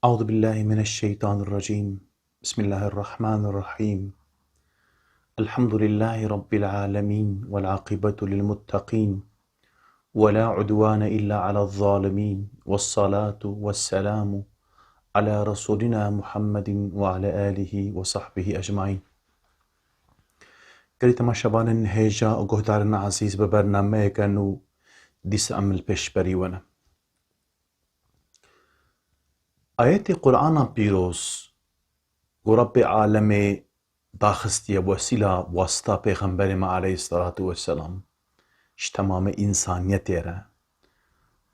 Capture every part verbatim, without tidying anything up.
أعوذ بالله من الشيطان الرجيم. بسم الله الرحمن الرحيم. الحمد لله رب العالمين والعاقبة للمتقين ولا عدوان إلا على الظالمين والصلاة والسلام على رسولنا محمد وعلى آله وصحبه أجمعين. Gelî temaşevanên hêja û guhdarên ezîz, bi bernameyeke nû dîsa em li pêşberî we ne. Ayetê Qur'ana Pîroz ku Rebbê Alemê daxistiye wesîla wasita Pêxemberê me aleyhisselatu vesselam ji temamê însaniyetê re,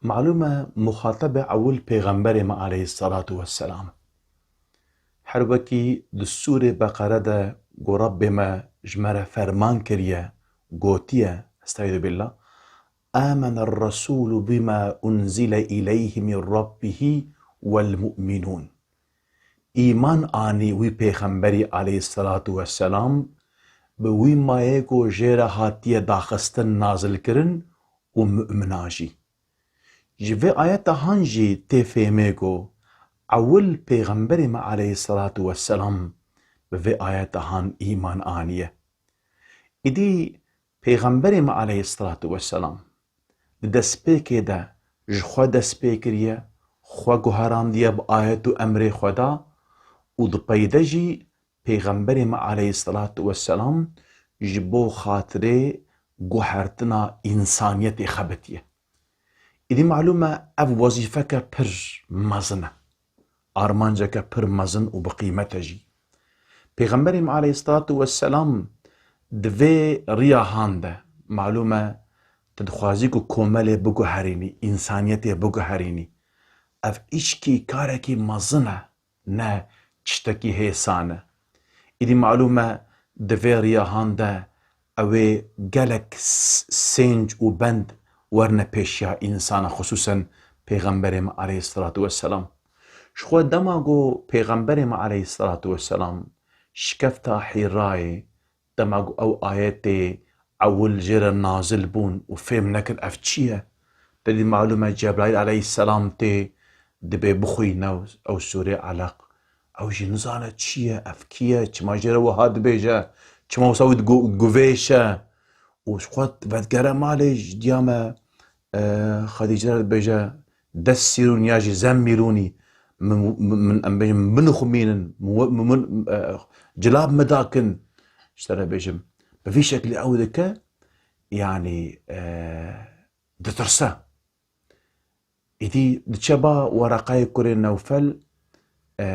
malûm e, muxatebe ewil Pêxemberê me aleyhisselatu vesselam. Her wekî di Sûrê Beqere de ku Rebbê me ji me re ferman kiriye, gotiye, estaizu billah, آمن الرسول بما أنزل إليه من ربه والمؤمنون. Îman anî wî Pêxemberî aleyhisselatu vesselam, bi wî mayê ku jê re hatiye daxistin, nazilkirin û mu'mina jî. Ji vê ayeta han jî tê fêmê ku ewil Pêxemberê me aleyhisselatu vesselam bi vê ayeta han îman aniye. Îdî Pêxemberê me aleyhisselatu vesselam di destpêkê de ji xwe dest pê kiriye, xwe guherandiye bi ayet û emrê Xweda û di peyde jî Pêxemberê me aleyhisselatu vesselam ji bo xatirê guhertina însaniyetê xebitiye. Îdî malûm e ev wezîfeke pir mezin e. Armanceke pir mezin û bi qîmet e jî. Pêxemberê me aleyhisselatu vesselam di vê riya han de, malûm e, tu dixwazî ku komelê biguherînî, însaniyetê biguherînî. Ev îşkî karekî mezin e, ne tiştekî hêsan e. Îdî malûm e di vê riya han de ew ê gelek s-, sênc û bend werine pêşiya însana, xisûsen Pêxemberê me aleyhisselatu vesselam. Ji xwe dema ku Pêxemberê me aleyhisselatu vesselam şikefta Hîrayê, dema ku ew ayetê ewil jê re nazil bûn û fêm nekir ev çi ye, te dî malûm e Cebraîl aleyhisselam tê dibê bixwîne ew sûrê Eleq. Ew jî nizane çi ye, ev kî ye, çima jê re wiha dibêje, çima wisa wî digu-, guvêş e. Û ji xwe vedigere malê, ji diya me, e, Xedîce re dibêje, dessirûnî ya jî zemmîrûnî, min, min, min, em bêjin, min binixumînin, min, min, min, e, cilab min dakin. Ji te re bêjim, bi vî şeklî ew dike, yanî, e, ditirse. Îdî diçe ba Wereqayê kurê Newfel, e,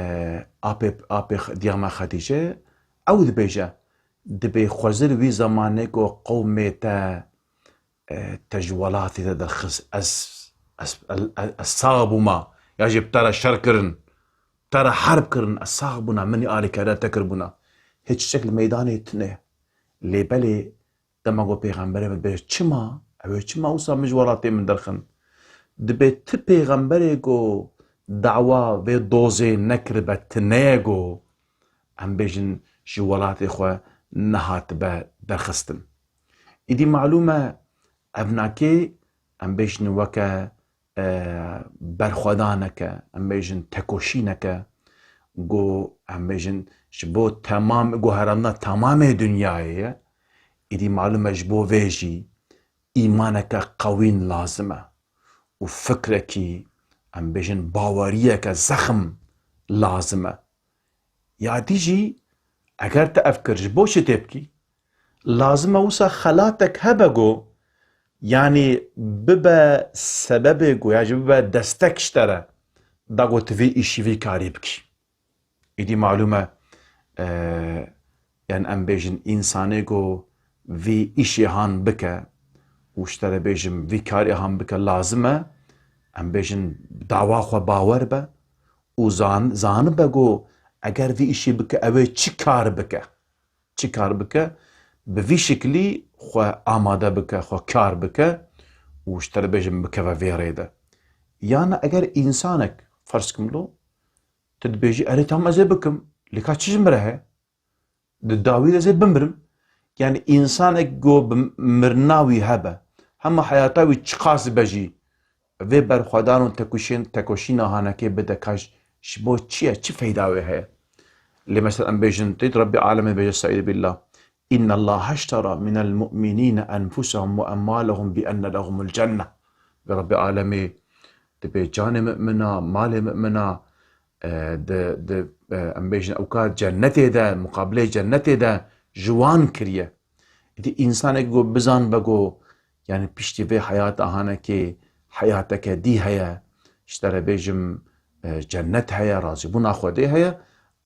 apê, apê X-, diya me Xedîce, ew dibêje, dibê Xwezir wî zemanê ku qewmê te, e, te ji welatê te derxist, ez, ez, ez, ez sax bûma, ya jî bi te re şer kirin, te re herb kirin, ez sax bûna, min alîkariya te kiribûna. Hêç tiştek li meydanê tune ye. Lê belê dema ku pêxemberê me dibê çima, ew ê çima wisa min ji welatê min derxin? Dibê ti pêxemberê ku dawa vê dozê nekiribe, tune ye ku, em bêjin, ji welatê xwe nehatibe derxistin. Îdî malûm e, ev nakê, em bêjin, weke, e, berxwedaneke, em bêjin, tekoşîneke, ku, em bêjin, ji bo temam, guherandina temamê dinyayê ye. Îdî malûm e, ji bo vê jî îmaneke qewîn lazim e û fikrekî, em bêjin, baweriyeke zexm lazim e. Ya dî jî, eger te ev kir, ji bo çi tê bikî? Lazim e wisa xelatek hebe ku, yanî bibe sebebê ku, ya jî bibe destek ji te re, da ku tu vî îşî, vî karî bikî. Îdî malûm e, e, yanî em bêjin, însanê ku vî îşê han bike û ji te re bêjim, vî karê han bike, lazim e, em bêjin, dawa xwe bawer be û zan-, zanibe ku eger vî îşê bike, ew ê çi kar bike. Çi kar bike? Bi vî şiklî xwe amade bike, xwe kar bike û ji te re bêjim, bikeve vê rê de. Yan eger însanek, ferz kim lo, tu dibêjî, erê, tamam, ez ê bikim, lê ka çi ji min re heye? Di dawî de ez ê bimirim. Yanî însanek ku bi mirina wî hebe, hema heyata wî çiqas be jî, vê berxwedan û tekoşîn-, tekoşîna hanekê bide, ka ji, Ji bo çi ye? Çi feyda wê heye? Lê mesela em bêjin, tê Rabbê Alemê bêje, Estaizu billah, "Inna Allah haştara minel mu'minîne enfusehum ve emwalehum bi enne lehumul cenne." Ve Rabbê Alemê dibê canê mumina, malê mumina, e, di, di, e, em bêjin ewka cennetê de, muqabileyê cennetê de ji wan kiriye. Îdî însanek go bizan ve go, yani piştî vê heyata hanekê heyateke dî heye, ji te re bêjim, e, cennet heye, razîbûna Xwedê heye,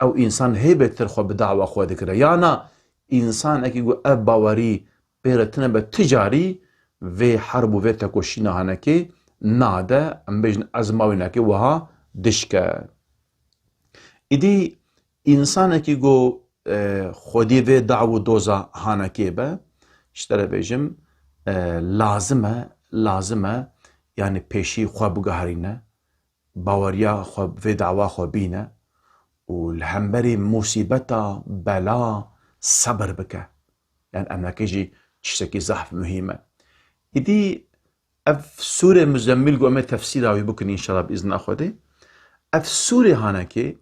ew însan hê bêtir xwe bi dawa xwe dikire. Yana însanekî go ev bawerî pê re tine be, ti carî vê herb û vê tekoşîna hanekê nade, em bêjin ezmawînekê wiha dişke. Îdî însanekî go, e, xwedî vê daw û doza hanekê be, ji te re bêjim, e, lazim e, lazim e, yani pêşî xwe bigiherîne, baweriya xwe vê dawa xwe bîne û li hemberî musîbeta, bela sebir bike. Yani em neke jî tiştekî zehf muhîm e. Îdî ev sûrê Muzemmîl ku em ê tefsîra wî bikin înşallah bi îzna Xwedê. Ev sûrê hanekê,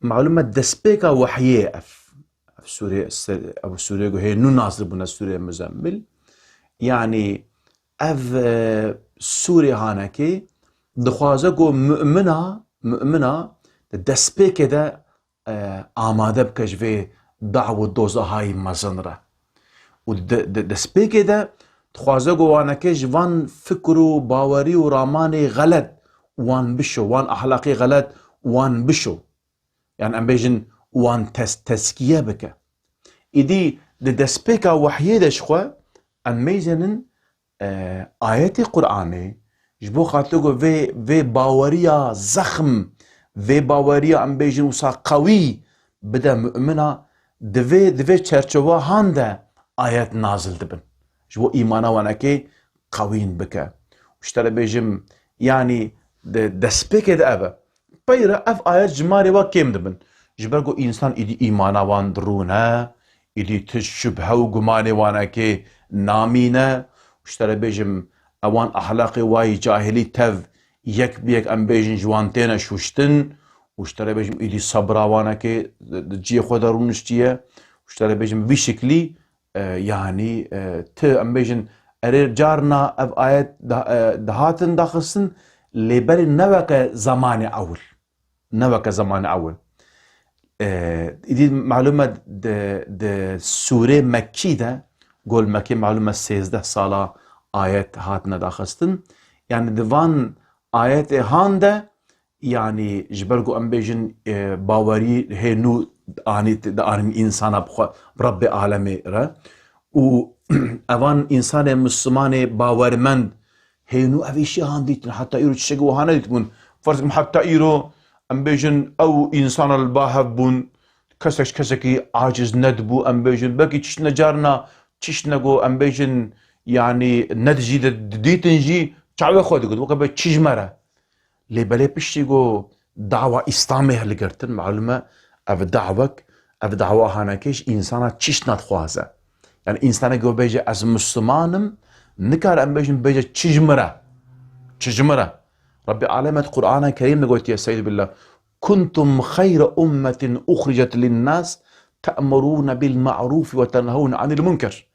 malum e destpêka wehyê ye ev. Ev sûrê ser, ev sûrê ku hê nû nazil bûne sûrê Muzemmîl. Yani ev, e, sûrê hanekê dixwaze ku mumina, mumina di destpêkê de, e, amade bike ji vê daw û dozahayî mezin re. Û di, di destpêkê de dixwaze ku waneke ji van fikr û bawerî û ramanê xelet wan bişo, wan ahlaqê xelet wan bişo. Yani em bêjin wan tes-, teskiye bike. Îdî di destpêka wehyê de ji xwe em mêzenin, e, ayetê Qur'anê ji bo xatir ku vê, vê baweriya zexm, vê baweriya em bêjin wisa qewî bide mumina, di vê, di vê çerçewa han de ayet nazil dibin. Ji bo îmana wanekê qewîn bike. Û ji te re bêjim, yanî di destpêkê de ev e. Peyre ev ayet jimarê wa kêm dibin. Ji ber ku însan îdî îmana wan dirûne, îdî ti şubhe û gumanê wanekê namîne. Û ji te re bêjim, ewan ahlaqê wayî cahilî tev yek bi yek em bêjin ji wan têne şuştin. Û ji te re bêjim, îdî sebra wanekê di, di cihê xwe de rûniştiye. Û ji te re bêjim, vî şiklî, e, yanî, e, ti, em bêjin, erê carna ev ayet da-, e, dihatin daxistin, lê berê ne weke zemanê ewil. Ne weke zemanê ewil. E, îdî malum e di, di sûrê Mekkî de, gol Mekkî malum e sêzdeh sala ayet hatine daxistin. Yani di van ayetê han de, yanî ji ber ku em bêjin, e, bawerî hê nû anî, dianîn însana bi xwe, bi Rebbê alemê re. Û evan însanê Mislimanê bawermend hê nû ev îşî han dîtin. Heta îro tiştekî wiha nedîtibûn. Ferz bikim heta îro em bêjin ew însana li ba hev bûn, kesek ji kesekî aciz nedibû, em bêjin belkî çiştine carna, çiştine ku em bêjin, yanî ne dijî de didîtin jî çavê xwe digot, weke be çi ji me re. Lê belê piştî ku dawa Îslamê hilgirtin, malum e, ev dawek, ev dawa hanekê ji însana çişt nadixwaze. Yani însanek ku bêje ez Misliman im, nikare em bêjin bêje çi ji min re. Çi ji min re. Rebbê Alemet Qur'ana Kerîm de gotiye, Estaizu billah, "Kuntum xeyre ummetin uxricet linnâs te'murûne bil ma'rûf ve tenhewne anil munker."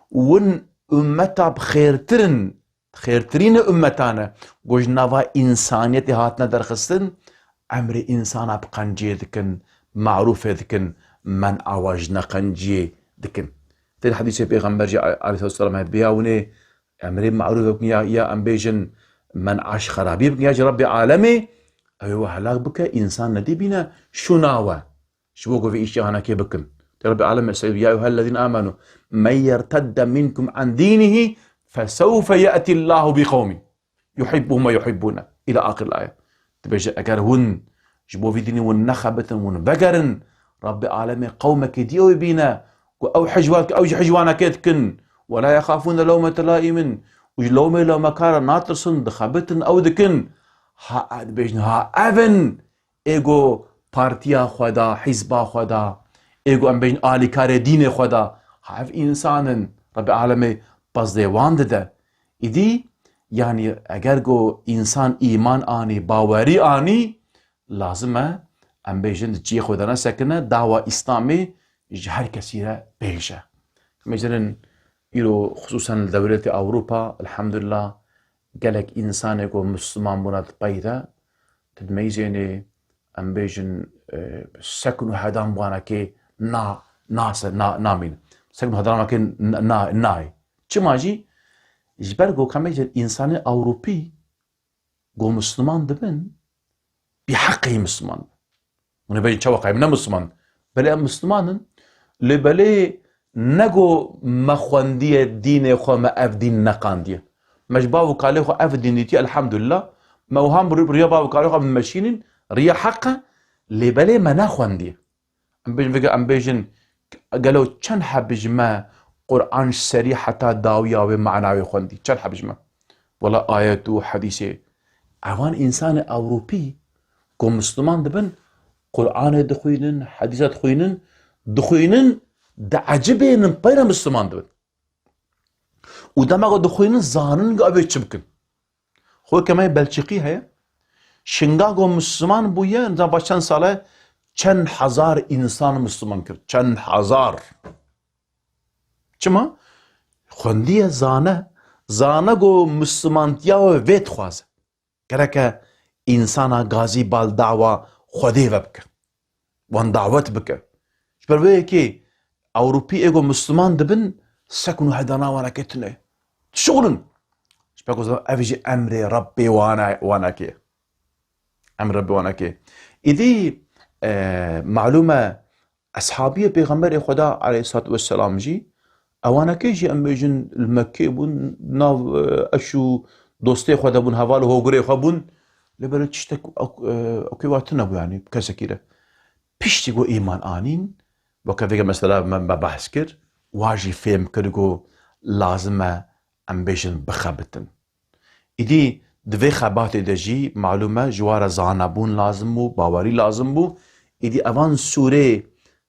Win ummeta bi xêrtir in, xêrtirîne ummetan e, ku ji nava însaniyetê hatine derxistin, emrê însana bi qenciyê dikin, marûfê dikin, men'a wa ji neqenciyê dikin. Tê di hedîsê Pêxember jî aleyhisselatu vesselam heye, biya winê emrê marûfê bikin ya, ya em bêjin men'a ji xerabiyê bikin ya ji Rebbê alemê, ew ê we helak bike, însan nedî bîne şûna we. Ji bo ku vê îşê hanekê bikin. Tê Rebbê alem mesele, "Ya eyyuhellezîne amenu, men yertedde minkum an dînihî, fesewfe ye'tillâhu bi qewmin yuhibbuhum ve yuhibbûne." Îlâ axiril ayet. Dibêje, eger hûn ji bo vî dînî hûn nexebitin, hûn vegerin, Rebbê alemê qewmekê dî ew ê bîne, ku ew hicwan, ew jî hicwanekê dikin. "Ve la yexafûne lewmete laimin." Û ji lewmê lewmekara natirsin, dixebitin, ew dikin. Ha, dibêjin, ha, ev in ê ku partiya xwe da, hîzba xwe da, ê ku em bêjin alîkarê dînê xwe da, ha ev însan in, Rebbê alemê pezdê wan dide. Îdî, yanî eger ku însan îman anî, bawerî anî, lazim e, em bêjin, di ciyê xwe de nesekine, dawa Îslamê ji her kesî re bêje. Em bêjin, îro xisûsen li dewletê Ewropa, elhamdulillah, gelek însanê ku Misliman bûne di pey de, tu dimeyzênê, em bêjin, e, sekn û hedan bi wanekê na-, nase-, na-, namîne. Sekn û hedan wanekê na-, na-, nayê. Çima jî? Ji ber ku, em bêjin, însanê Ewropî ku Misliman dibin, bêheqê Misliman dibin. Hûn ê bêjin, çawa, ka em ne Misliman? Belê, em Misliman in. Lê belê ne ku me xwendiye dînê xwe, me ev dîn neqandiye. Me ji bav û kalê xwe ev dîn dîtiye, elhamdulillah. Me wiha bi rû-, bi rûya bav û kalê xwe bimeşînin, riya heq e, lê belê me nexwendiye. Em bêjin, vêga em bêjin, gelo çend heb ji me Quran ji serî heta dawiya wê mana wê xwendî? Çend heb ji me? Wela ayet û hedîsê. Evan însanê Ewropî ku Misliman dibin, Quranê dixwînin, hedîsa dixwînin, dixwînin, diecibênin, peyre Misliman dibin. Û dema ku dixwînin, zanin ku ew ê çi bikin. Xwe ke me Belçîqî heye. Şinga ku Misliman bûye, nizam va çend sal e, çend hezar însan Misliman kir. Çend hezar. Çima? Xwendiye, zane. Zane ku Mislimantiya we vê dixwaze. Gereke însana gazî bal dawa Xwedê ve bike. Wan dawet bike. Ji ber vê yekê Ewropî ê ku Misliman dibin, sekn û hedana wanekê tune. Dişixulin. Ji ber ku ev jî emrê Rebbê wana-, wanekê. Emrê Rebbê wanekê. Îdî, e, malûm e, eshabiyê Pêxemberê Xweda aleyhissalatu vesselam jî, ewanekê jî em bêjin li Mekkê bûn, nav, e, eş û dostê xwe de bûn, heval û hogirê xwe bûn. Lê belê tiştek ek-, e, ekê wa tune bû, yanî kesekî re. Piştî ku îman anîn, weke vêga mesela me, me behs kir, wa jî fêm kir ku lazim e em bêjin bixebitin. Îdî di vê xebatê de jî malûm e ji wa re zanebûn lazim bû, bawerî lazim bû. Îdî evan sûrê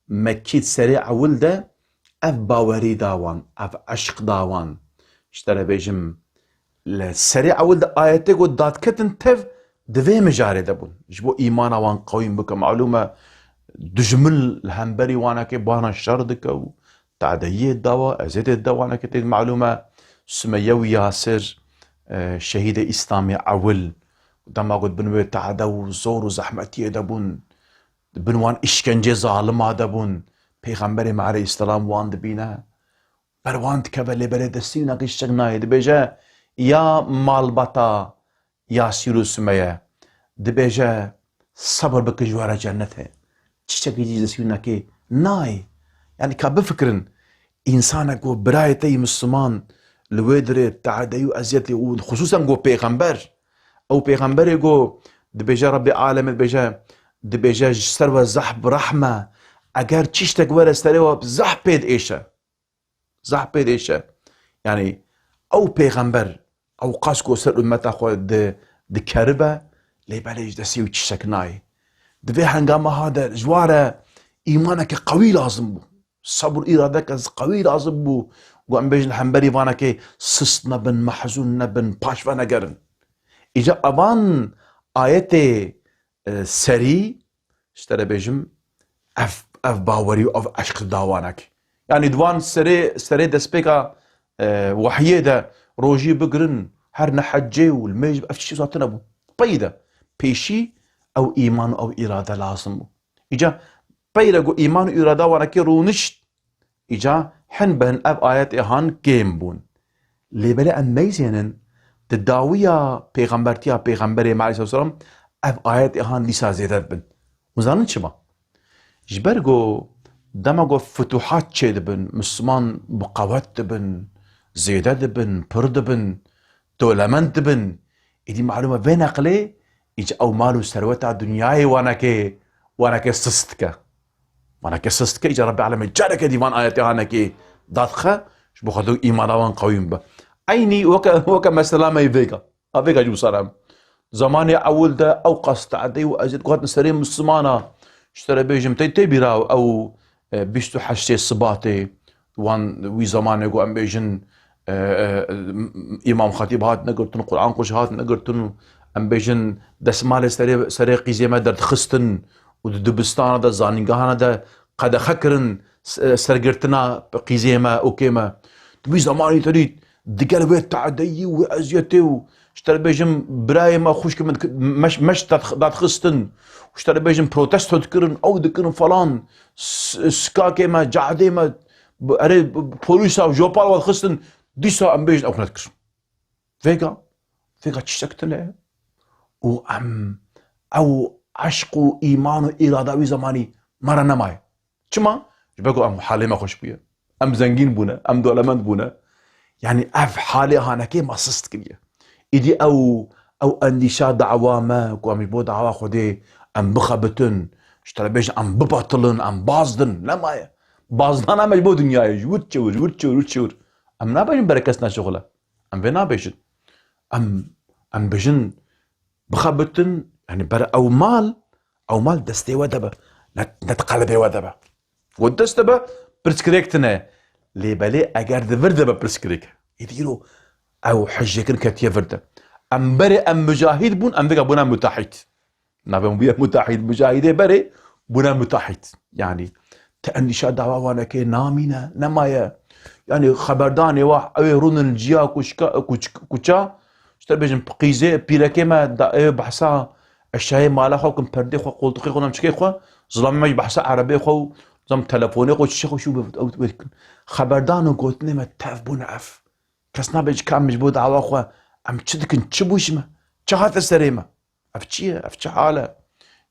Mekkî di serê ewil de ev bawerî da wan, ev eşq da wan. Ji te re bêjim, li serê ewil de ayetê ku dadketin tev di vê mijarê de bûn. Ji bo îmana wan qewîm bike. Malûm e, dijmin li hemberî wanekê bana şer dike û tadeyiyê dawa, eziyetê dawanekê tê malûm e. Sumeye û Yasir, e, şehîdê Îslamê ewil, dema ku di bin wê tade û zor û zehmetiyê de bûn, di bin wan îşkencê zalima de bûn, Pêxemberê me aleyhisselam wan dibîne. Ber wan dikeve, lê belê destî wî nake, çiçek nayê. Dibêje, ya malbata Yasîr û Sumeye, dibêje, sebir bike, ji we re cennet heye. Çiçekê jî destî wî nake, nayê. Yanî ka bifikirin, însanek ku birayê te yî Misliman li wê dirê teadeyî û eziyetê û xisûsen ku pêxember, ew pêxemberê ku dibêje Rebbê alemê dibêje, dibêje ji ser we zehf bi rehm e, eger çiştek were serê we zehf pê diêşe. Zehf pê diêşe. Yanî ew pêxember, ew qas ku ser ummeta xwe di, dikeribe, lê belê ji destê wî tiştek nayê. Di vê hengama ha de ji wa re îmaneke qewî lazim bû. Sebr û îradeke qewî lazim bû. Ku em bêjin hemberî vanekê sist nebin, mehzûn nebin, paş venegerin. Îca evan ayetê, e, serî, ji te re bêjim, ev, ev bawerî û ev eşq da wanek. Yanî di wan serê, serê destpêka, e, wehiyê de rojî bigirin, her ne hecê û li mêj ev tiştî wisa tune bû. Peyî de pêşî ew îman û ew îrade lazim bû. Îca peyre ku îman û îrada wanekê rûnişt, Îca hin bi hin ev ayetê han kêm bûn. Lê belê em meyzênin, di dawiya pêxembertiya Pêxemberê me aleyhisselam ev ayetê han dîsa zêde dibin. Hûn zanin çima? Ji ber ku dema ku futuhat çêdibin, Misliman bi qewet dibin, zêde dibin, pir dibin, dewlemend dibin, Êdî malûm e vê neqlê, îca ew mal û serweta dinyayê wanekê, wanekê sist dike. Wanekê sist dike, îca Rebbê alemê careke dî van ayetê hanekê dadixe, ji bo xwe îmana wan qewîm be. Eynî weke, weke mesela me yê vêga. A vêga jî wisa re em. Zemanê ewil de ew qas teadê û eziyet ku hatin serê Mislimana, ji te re bêjim, tey tê bîra ew, e, bîst û heştê Sibatê, wan wî zemanê ku em bêjin, e, e, Îmam Xetîb hat negirtin, Quran Kuş hat negirtin û em bêjin, desmalê serê, serê qîzê me derdixistin û di dibistana de, zanîngahana de qedexe kirin s-, sergirtina qîzê me, okê me. Di wî zemanî te dît, digel wê te'deyî û wê eziyetê û, ji te re bêjim, birayê me, xwişkê me dik-, meş, meş dat-, dadxistin û, ji te re bêjim, protesto dikirin, ew dikirin falan, s-, sikakê me, cadê me, bi-, erê, bi-, polîsa û jopal we dixistin, dîsa em bêjin ew nedikir. Vêga, vêga tiştek tune ye. Û em, ew eşq û îman û îrada wî zemanî me re nemaye. Çima? Ji ber ku em halê me xweş bûye. Em zengîn bûne, em dolemend bûne. Yanî ev halê hanekê me sist kiriye. Îdî ew, ew endîşa dawa me ku em ji bo dawa Xwedê em bixebitin, ji te re bêjin em bibetilin, em bazdin, nemaye. Bazdana me ji bo dinyayê, ji wir çewir, ji wir çewir, ji wir çewir. Em nabêjin bere kes neşixule. Em vê nabêjin. Em, em bêjin bixebitin, yanî ber ew mal, ew mal destê we de be, ne, ne di qelibê we de be. Got dest de be, pirsgirêk tune. Lê belê eger di vir de be pirsgirêk. Êdî îro ew hijêkin ketiye vir de. Em berê em mujahîd bûn, em vêga bûne mutahîd. Navê min bûye mutahîd, mujahîdê berê bûne mutahîd. Yanî te endîşa dawa wanekê namîne, nemaye. Yanî xeberdanê wa ew ê rûnin ciya kuşka, kuç-, kuça, ji te bêjin qîzê, pîrekê me da ew behsa eşyayê mala xwe kin, perdê xwe, qoltixê xwe, namçikê xwe, zilamê me jî behsa erebê xwe û zam telefonê xwe, çişê xwe şû ew wê dikin. Xeberdan û gotinê me tev bûne ev. Kes nabêje ka em ji bo dawa xwe em çi dikin, çi bû ji me, çi hate serê me. Ev çi ye? Ev çi hal e?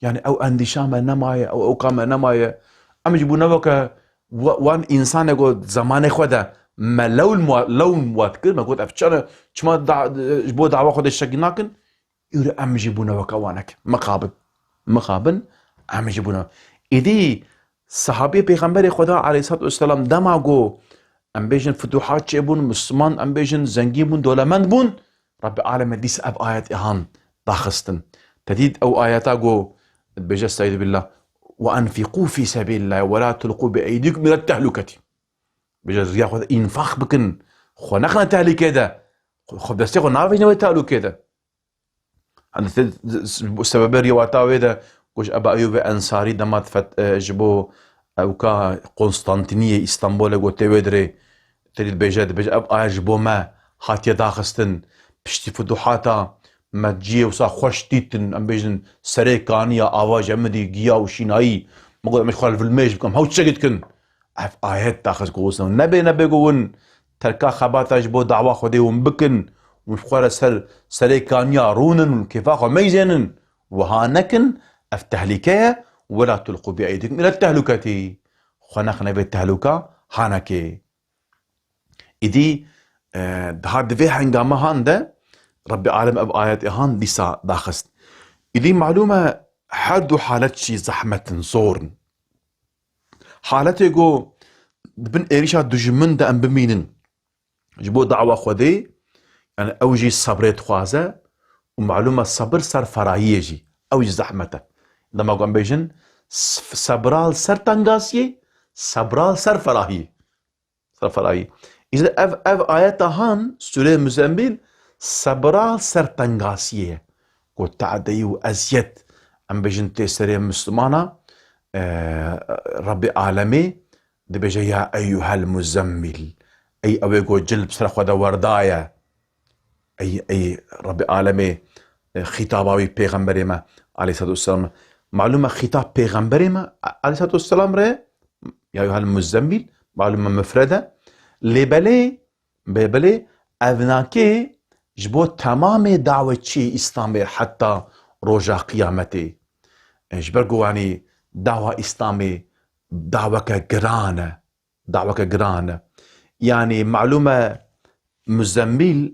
Yanî ew endîşa me nemaye, ew ewka me nemaye. Em jî bûne weke wa-, wan însanê ku zemanê xwe de me lewl muwa-, lewn muwa dikir, me got, ev çi ne? Çima da-, ji bo dawa xwe de şekî nakin? Îro em jî bûne weke wanek. Mixabin. Mixabin, em jî bûne. Îdî sehabê Pêxemberê Xweda aleyhissalatu vesselam dema ku em bêjin futuhat çêbûn, Misliman em bêjin zengîn bûn, dolemend bûn, Rabbê Alemê dîsa ev ayet îhan daxistin. Te dît ew ayeta ku dibêje, Estaizu billah, "Ve enfiqû fî sebîlillahî ve la tulqû bi eydîkum îlet tehlûketî." Bêje, riya xwe de înfaq bikin, xwe nexine tehlûkê de, xwe, xwe destê xwe navêjine wê tehlûkê de. Hani te, sebebê rîwata wê de ku ji Eba Eyûbê Ensarî dema fet-, e, ji bo ewka Konstantiniyê Îstanbulê ku tê wê dirê, te dibêje, dibêje, ev ayet ji bo me hatiye daxistin. Piştî futuhata me ciyê wisa xweş dîtin, em bêjin serê kaniya ava jemidî, giya û şînayî. Me got, em ji xwe re vilmêj bikim, hew tiştekî dikin. Ev ayet daxist ku wisa nebê, nebê ku win terka xebata ji bo dawa Xwedê win bikin, win xwe re ser serê kaniya rûnin û kêfa xwe meyzênin. Wiha nekin, ev tehlîke ye, "Wela tulqû bi eydîkum îlet tehlûketî." Xwe nexine vê tehlûka hanekê. Îdî, e, daha di vê hengame han de Rebbê Alem ev ayetê han dîsa daxist. Îdî malûm e her du halet jî zehmet in, zor in. Haletê ku di bin êrîşa dijmin de em bimînin ji bo dawa Xwedê, yani ew jî sebrê dixwaze û malûm e sebir ser ferahiyê jî, ew jî zehmet e. Dema ku em bêjin s-, sebra li ser tengasiyê, sebra li ser ferahiyê. Ser ferahiyê. Îşte ev, ev ayeta han, Sûreyê Muzemmîl, sebra li ser tengasiyê ye. Ku te'deyî û eziyet, em bêjin tê serê Mislimana, e, Rebbê Alemê dibêje, "Ya eyyuhel muzammil." Ey ew ê ku cil bi ser xwe de werdaye. Ey, ey Rebbê Alemê, e, xîtaba wî pêxemberê me, aleyhissalatu vesselam. Malûm e xîtab pêxemberê me, a-, aleyhissalatu vesselam re, "Ya eyyuhel muzammil", malûm e mufred e. Lê belê, bê belê, ev nake ji bo temamê dawetçiyê Îslamê heta roja qiyametê. E, ji ber ku wanî dawa Îslamê daweke giran e. Daweke giran e. Yanî malûm e Muzemmîl,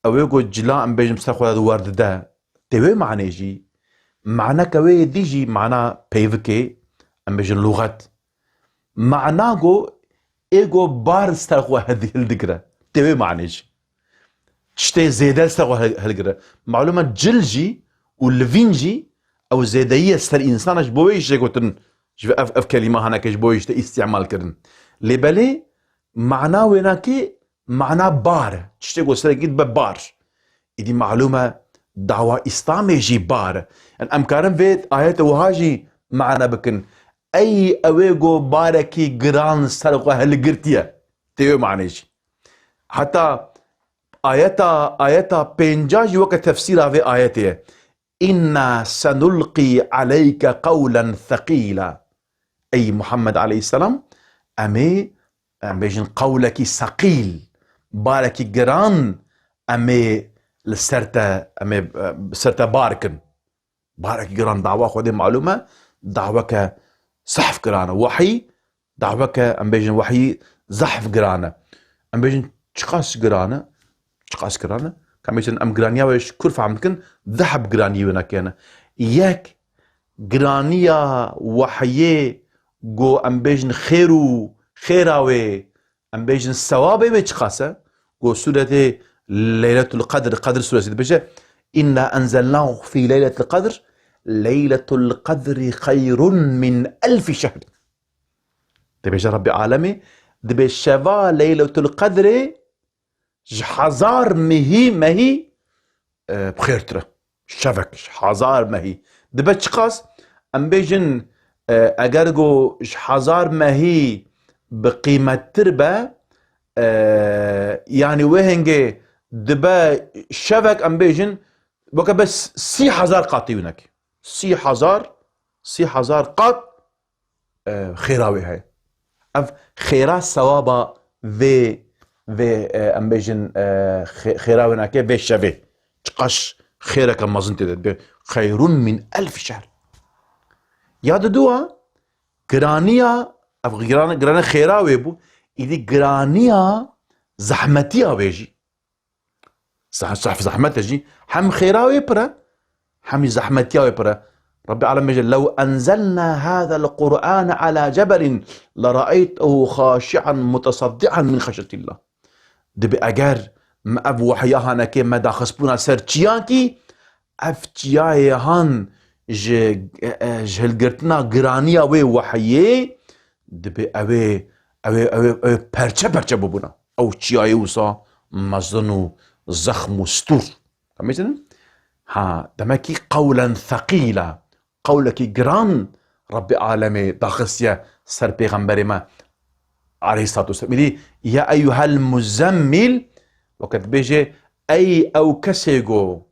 ew ê ku cila em bêjin ser xwe de werdide, tê wê manê jî, maneke wê yê dî jî mana peyvikê, em bêjin lûxet. Mana ku ê ku bar ser xwe hedi-, hildigire, tê wê manê jî. Tiştê zêde li ser xwe hil-, hilgire. Malûm e cil jî û livîn jî ew zêdeyî ye ser însan e, ji bo wê jî jê gotin, ji ev, ev kelîma haneke ji bo wê jî tê îstîmal kirin. Lê belê mana wênakê mana bar e. Tiştê ku serekî dibe bar. Îdî malûm e dawa Îslamê jî bar e. Yani em karin vê ayetê wiha jî mane bikin. Ey ew ê ku barekî giran ser xwe hilgirtiye. Tê wê manê jî. Heta ayeta, ayeta pênca jî weke tefsîra vê ayetê ye. "Inna senulqî aleyke qewlen thekîla." Ey Muhammed aleyhisselam, em ê, em bêjin qewlekî seqîl, barekî giran em ê li ser te, em ê, e, ser te bar kin. Barekî giran dawa Xwedê malûm e, daweke zehf giran e. Wehî, daweke, em bêjin, wehî zehf giran e. Em bêjin, çiqas giran e? Çiqas giran e? Ka em bêjin, em giraniya wê ji kur fehm dikin, deheb giraniyê wê nekene. Yek, giraniya wehiyê, go em bêjin, xêr û xêra wê, em bêjin sewabê wê çiqas e? Ku sûretê Leyletul Qedr, Qedr sûresî dibêje, "Inna enzelnahu fî leyletil qedr, leyletul qedri xeyrun min elfî şehr." Dibêje Rebbê Alemê, dibê şeva Leyletul Qedrê ji hezar mehî, mehî e, bi xêrtir e. Şevek, ji hezar mehî. Dibe çiqas? Em bêjin, e, eger ku ji hezar mehî bi qîmettir be, e, yanî wê hingê dibe şevek, em bêjin, weke bes sî hezar qatî winekî. Sî hezar, sî hezar qat e, xêra wê heye. Ev xêra sewaba vê, vê, e, em bêjin, e, xê-, xêra wê nake vê şevê. Çiqas xêreke mezin tê de dibe. Xeyrun min elf şehr. Ya diduwa, giraniya, ev giran-, girane xêra wê bû, îdî giraniya zehmetiya wê jî. Zeh-, zehf zehmet e jî. Hem xêra wê pir e, hem jî zehmetiya wê pir e. Rebbê Alem bêje, "Lew enzelna hazel Qur'ane ala cebelin leraeytehu xaşi'an mutesaddi'an min xeşyetillah." Dibê eger me ev wehya hanekê me daxistbûna ser çiyakî, ev çiyayê han ji, e, e, ji hilgirtina giraniya wê wehiyê, dibê ew ê, ew ê, ew ê, ew ê perçe perçe bibûna. Ew çiyayê wisa mezin û zexm û stûr. Em bêjin? Ha, demekî qewlen seqîla. Qewlekî giran Rebbê Alemê daxistiye ser pêxemberê me aleyhissalatu vesselam. Îdî, "Ya eyyuhel muzzemmil", weke dibêje, "Ey ew kesê go,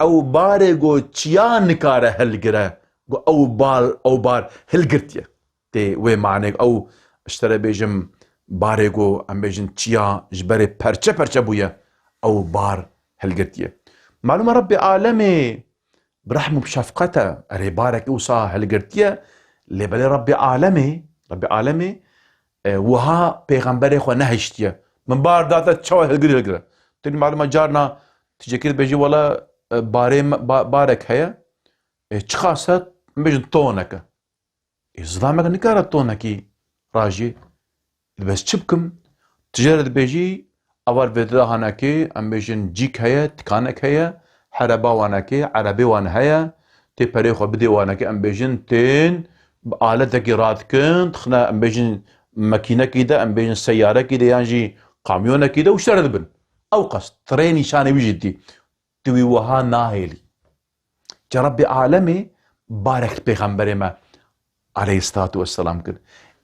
ew barê go çiya nikare hilgire", go ew bar, ew bar hilgirtiye. Tê wê manê ew, ji te re bêjim, barê go, em bêjin, çiya ji berê perçe perçe bûye, ew bar hilgirtiye. Malûm e Rebbê Alemê bi rehm û bi şefqet e, erê barekî wisa hilgirtiye, lê belê Rebbê Alemê, Rebbê Alemê, e, wiha pêxemberê xwe nehiştiye. Min bar da te çawa hilgirî hilgire. Tu malûm e carna tu cekê dibêjî wele, e, barê me, ba-, barek heye, e, çiqas e, em bêjin tonek e. Ê, zilamek nikare tonekî rajî. Bes çi bikim? Tu jê re dibêjî, evar vê de hanekê, em bêjin cîk heye, tikanek heye, hereba wanekê, erebê wan heye, tê perê xwe bidê wanekê, em bêjin tên, bi aletekî radikin, dixine, em bêjin mekînekî de, em bêjin seyarekî de, yan jî kamyonekî de û ji te re dibin. Ew qas, tu rê nîşanê wî jî dî. Tu wî wiha nahêlî. Ca Rebbê Alemê barek li pêxemberê me aleyhissalatu vesselam kir.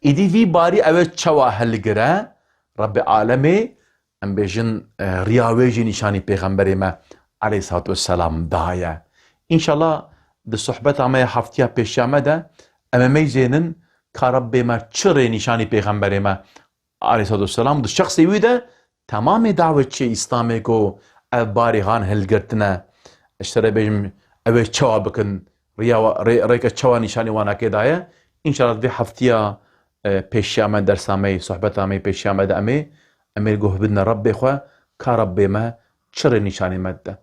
Îdî vî barî ew ê çawa hilgire, Rebbê Alemê, em bêjin, e, riya wê jî nîşanî pêxemberê me aleyhissalatu vesselam daye. Înşallah di sohbeta me ya heftiya pêşiya me de em ê meyzênin ka Rebbê me çi rê nîşanî pêxemberê me aleyhissalatu vesselam, di şexsê wî de temamê dawetçiyê Îslamê ku ev barê han hilgirtine, ji te re bêjim, ew ê çawa bikin, riya wa-, rê-, rêke çawa nîşanî wanakê daye. Înşallah vê heftiya, e, pêşiya me, dersa me yê, sohbeta me yê pêşiya me de em ê, em ê guh bidine Rebbê xwe, ka Rebbê me çi rê nîşanî me dide.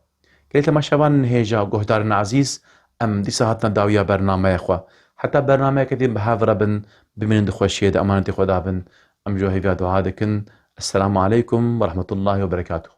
Gelê temaşevanên hêja, guhdarên ezîz, em dîsa hatine dawiya bernameya xwe. Heta bernameyeke din bi hev re bin, bimînin di xweşiyê de, emanetê Xweda bin. Em ji we hêviya dua dikin. Esselamu aleykum ve rahmetullahi ve berekatuhu.